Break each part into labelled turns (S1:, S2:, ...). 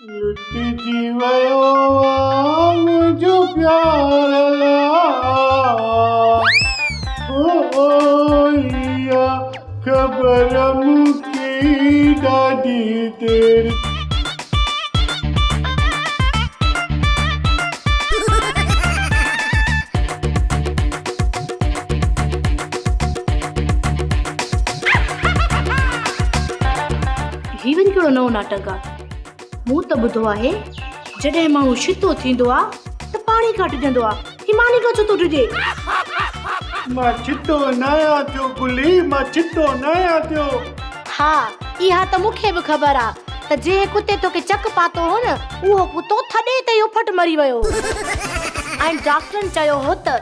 S1: لٽجي ويو آ منهنجو پيار الا هو اها خبر مون کي ڏاڍي دير.
S2: هي وري ڪهڙو نئون ناٽڪ آ؟ مون ته ٻڌو آهي جڏهن ماڻهو ڇتو ٿيندو آ ته پاڻي کان ڊڄندو آ. هي ماني کان ڇو ٿو ڊڄي؟
S1: مان ڇتو ناهيان ٿيو گلي، مان ڇتو ناهيان ٿيو.
S2: ها اها ته مون کي به خبر آ ته جنهن ڪتي توکي چڪ پاتو هو نه اهو ڪتو ٿڏي تي ئي اڦٽ مري ويو هو ۽ ڊاڪٽرن چيو هو ته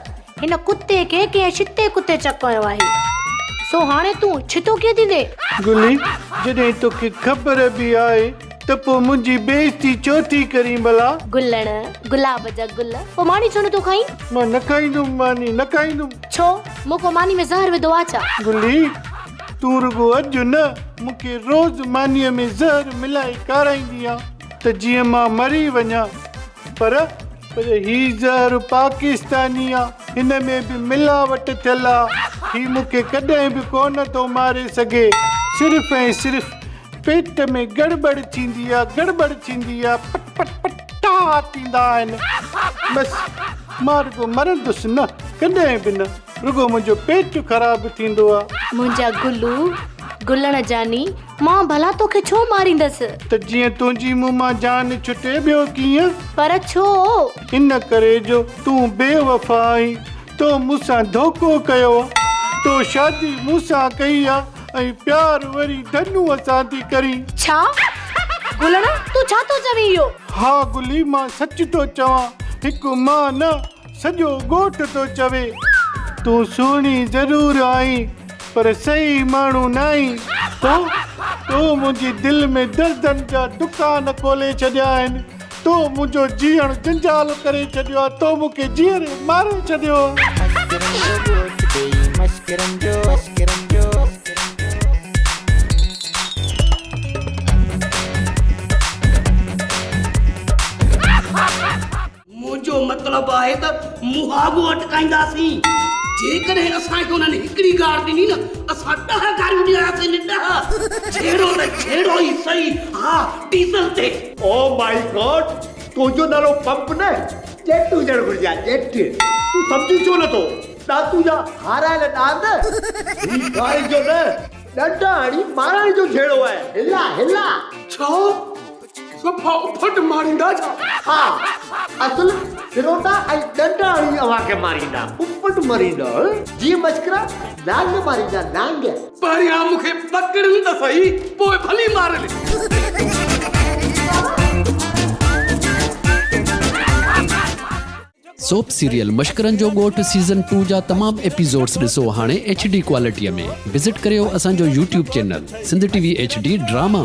S2: هن ڪتي کي ڪنهن ڇتي ڪتي چڪ هنيو آهي. سو هاڻي تون ڇتو ڪيئن ٿيندين؟
S1: گلي، جڏهن توکي خبر به آهي ته پوء منهنجي بي عزتي ڇو ٿي ڪرين ڀلا؟
S2: گلڻ، گلاب جا گل، پوء ماني ڇو نٿو کائين؟
S1: مان نه کائيندم ماني، نه کائيندم.
S2: ڇو؟ مون ڪو ماني ۾ زهر وڌو آ ڇا؟
S1: گلي، تون رڳو اڄ نه، مون کي روز مانيء ۾ زهر ملائي کارائيندي آن ته جيئن مان مري وڃان. پر پر هي زهر پاڪستاني آ، هن ۾ به ملاوٽ ٿيل آ، هي مون کي ڪڏهن به ڪونه ٿو ماري سگهي، صرف ۽ صرف پيٽ ۾ گڙٻڙ ٿيندي آ، گڙٻڙ ٿيندي آ، پٽ پٽ پٽ ٽاهه ٿيندا آهن، بس مان رڳو مرندس نه، ڪڏهن به نه، رڳو منهنجو پيٽ خراب ٿيندو آ.
S2: منهنجا گلو، گلڻ جاني، مان ڀلا توکي ڇو ماريندس؟
S1: ته جيئن تنهنجي مون مان جان ڇٽي، ٻيو ڪيئن؟
S2: پر ڇو؟
S1: ان ڪري جو تون بي وفا آهين، تو مون سان ڌوڪو ڪيو آ، تو شادي مون سان ڪئي آ ۽ پيار وري ڌنوء سان ٿي ڪرين.
S2: ڇا؟ گلڻ، تون ڇا ٿو چوين اهو؟
S1: ها گلي، مان سچ ٿو چوان، هڪ مان نه، سڄو ڳوٺ ٿو چوي، تون سهڻي ضرور آهين، پر صحيح ماڻهو ناهين. تو، تو منهنجي دل ۾ دردن جا دڪان کولي ڇڏيا آهن. تو منهنجو جيئڻ جنجال ڪري ڇڏيو آهي. تو مون کي جيئري ماري ڇڏيو آهي.
S3: مشڪرن جو ڳوٺ ڏيئي مشڪرن جو مشڪرن جو.
S4: منهنجو مطلب آهي ته مهاڳو اٽڪائينداسين. جيڪڏهن اسان کي انهن هڪڙي گار ڏني نه، اسان ڏهه گاريون ڏينداسين، ڏهه. جهيڙو ته جهيڙو ئي سهي، ها ڊيزل تي.
S5: او مائي گاڊ! تنهنجو نالو پمپ نه ڄٽ هجڻ گهرجي ها، ڄٽ. تون سمجهين ڇو نٿو؟ ڏاتو جا هارايل ڏاند. هي گارين جو نه، ڏنڊا هڻي مارڻ جو جهيڙو آهي. هلا هلا.
S4: ڇا؟ صفا اڦٽ ماريندا ڇا؟
S5: ها، اصل سروٽا ۽ ڏنڊا هڻي اوهان کي ماريندا، اڦٽ مريندا. جيئن مشڪرا نانگ ماريندا، نانگ.
S4: پهريان مون کي پڪڙين ته سهي، پوء ڀلي مارين.
S6: سوپ سيريل مشڪرن جو ڳوٺ سيزن ٽو جا تمام ايپيسوڊس ڏسو هاڻي ايڇ ڊي ڪوالٽي ۾ وزٽ ڪريو اسان جو YouTube channel Sindh T V H D drama.